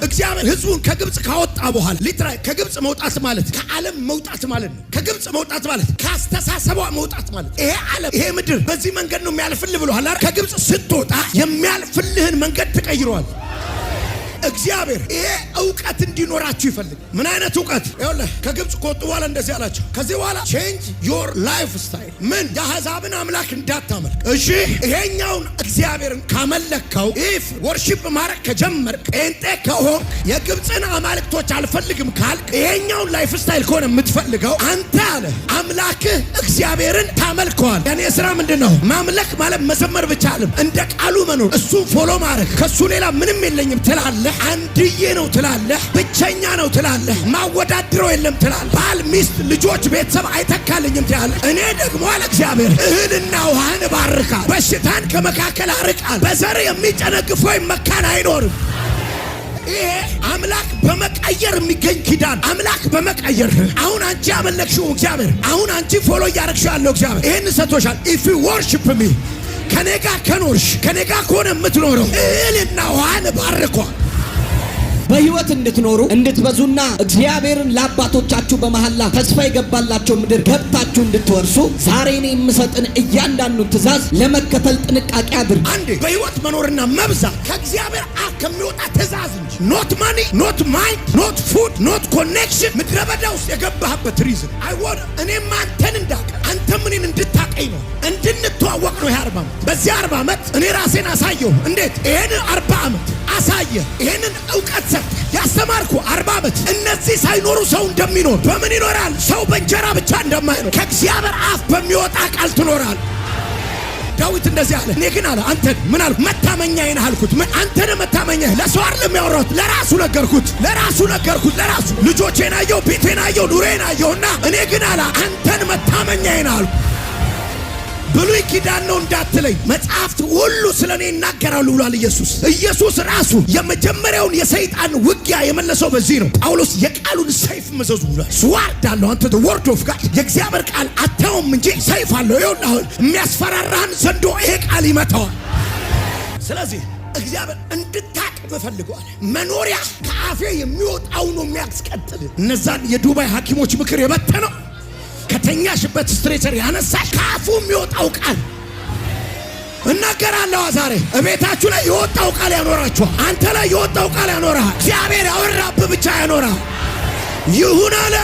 እግዚአብሔር ህዝቡን ከግብፅ ካወጣ በኋላ፣ literally ከግብፅ መውጣት ማለት ከዓለም መውጣት ማለት ነው። ከግብፅ መውጣት ማለት ከአስተሳሰቧ መውጣት ማለት፣ ይሄ ዓለም ይሄ ምድር በዚህ መንገድ ነው የሚያልፍልህ ብሎሃል አይደል? ከግብፅ ስትወጣ የሚያልፍልህን መንገድ ትቀይረዋል። እግዚአብሔር ይሄ እውቀት እንዲኖራችሁ ይፈልግ። ምን አይነት እውቀት? ይኸውልህ፣ ከግብፅ ከወጡ በኋላ እንደዚህ አላቸው። ከዚህ በኋላ change your lifestyle። ምን? የአሕዛብን አምላክ እንዳታመልክ። እሺ፣ ይሄኛውን እግዚአብሔርን ካመለከው፣ if worship ማድረግ ከጀመርክ፣ ጴንጤ ከሆንክ፣ የግብፅን አማልክቶች አልፈልግም ካልክ፣ ይሄኛውን lifestyle ከሆነ የምትፈልገው አንተ አለ፣ አምላክህ እግዚአብሔርን ታመልከዋል። የኔ ስራ ምንድን ነው? ማምለክ ማለት መዘመር ብቻ አይደለም፣ እንደ ቃሉ መኖር፣ እሱን follow ማድረግ፣ ከሱ ሌላ ምንም የለኝም ትላለህ። አንድዬ ነው ትላለህ። ብቸኛ ነው ትላለህ። ማወዳድረው የለም ትላለህ። ባል፣ ሚስት፣ ልጆች፣ ቤተሰብ አይተካልኝም ትላለህ። እኔ ደግሞ አለ እግዚአብሔር፣ እህልና ውሃን እባርካል፣ በሽታን ከመካከል አርቃል። በዘር የሚጨነግፍ ወይም መካን አይኖርም። ይሄ አምላክ በመቀየር የሚገኝ ኪዳን፣ አምላክ በመቀየር። አሁን አንቺ ያመለክሽው እግዚአብሔር፣ አሁን አንቺ follow እያረግሽው ያለው እግዚአብሔር ይህን ሰጥቶሻል። If you worship me፣ ከኔ ጋር ከኖርሽ፣ ከኔ ጋር ከሆነ የምትኖረው፣ እህልና ውሃን ባርኳል። በሕይወት እንድትኖሩ እንድትበዙና እግዚአብሔርን ለአባቶቻችሁ በመሐላ ተስፋ የገባላቸው ምድር ገብታችሁ እንድትወርሱ ዛሬ እኔ የምሰጥህን እያንዳንዱን ትእዛዝ ለመከተል ጥንቃቄ አድርግ። አንዴ በህይወት መኖርና መብዛት ከእግዚአብሔር አፍ ከሚወጣ ትእዛዝ እንጂ not money, not mind, not food, not connection። ምድረ በዳ ውስጥ የገባህበት reason I want እኔም አንተን እንዳቀ አንተም እኔን እንድታቀኝ ነው፣ እንድንተዋወቅ ነው። ይሄ 40 ዓመት፣ በዚህ 40 ዓመት እኔ ራሴን አሳየሁ። እንዴት? ይሄንን 40 ዓመት አሳየ፣ ይሄንን እውቀት ሰጥ ያስተማርኩ 40 ዓመት፣ እነዚህ ሳይኖሩ ሰው እንደሚኖር፣ በምን ይኖራል? ሰው በእንጀራ ብቻ እንደማይኖር ከእግዚአብሔር አፍ በሚወጣ ቃል ትኖራል። ዳዊት እንደዚህ አለ። እኔ ግን አለ፣ አንተን ምን አልኩ? መታመኛዬ ነህ አልኩት። ምን? አንተን መታመኛዬ። ለሰው አይደለም ያወራሁት፣ ለራሱ ነገርኩት፣ ለራሱ ነገርኩት፣ ለራሱ። ልጆቼን አየሁ፣ ቤቴን አየሁ፣ ኑሬን አየሁና እኔ ግን አለ፣ አንተን መታመኛዬ ነህ አልኩ። ብሉይ ኪዳን ነው እንዳትለኝ፣ መጽሐፍት ሁሉ ስለ እኔ ይናገራሉ ብሏል ኢየሱስ። ኢየሱስ ራሱ የመጀመሪያውን የሰይጣን ውጊያ የመለሰው በዚህ ነው። ጳውሎስ የቃሉን ሰይፍ ምዘዙ ብሏል። Sword አለው አንተ፣ word of God፣ የእግዚአብሔር ቃል አታውም እንጂ ሰይፍ አለው። ይኸውልህ፣ አሁን የሚያስፈራራህን ዘንዶ ይሄ ቃል ይመታዋል። ስለዚህ እግዚአብሔር እንድታቅ እፈልገዋል። መኖሪያ ከአፌ የሚወጣው ነው የሚያስቀጥል። እነዛን የዱባይ ሐኪሞች ምክር የበተነው፣ ከተኛሽበት stretcher ያነሳሽ ከአፉ የሚወጣው ቃል። እናገራለሁ፣ ዛሬ እቤታችሁ ላይ የወጣው ቃል ያኖራችኋል። አንተ ላይ የወጣው ቃል ያኖርሃል። እግዚአብሔር ያወራብህ ብቻ ያኖርሃል። ይሁን አለ።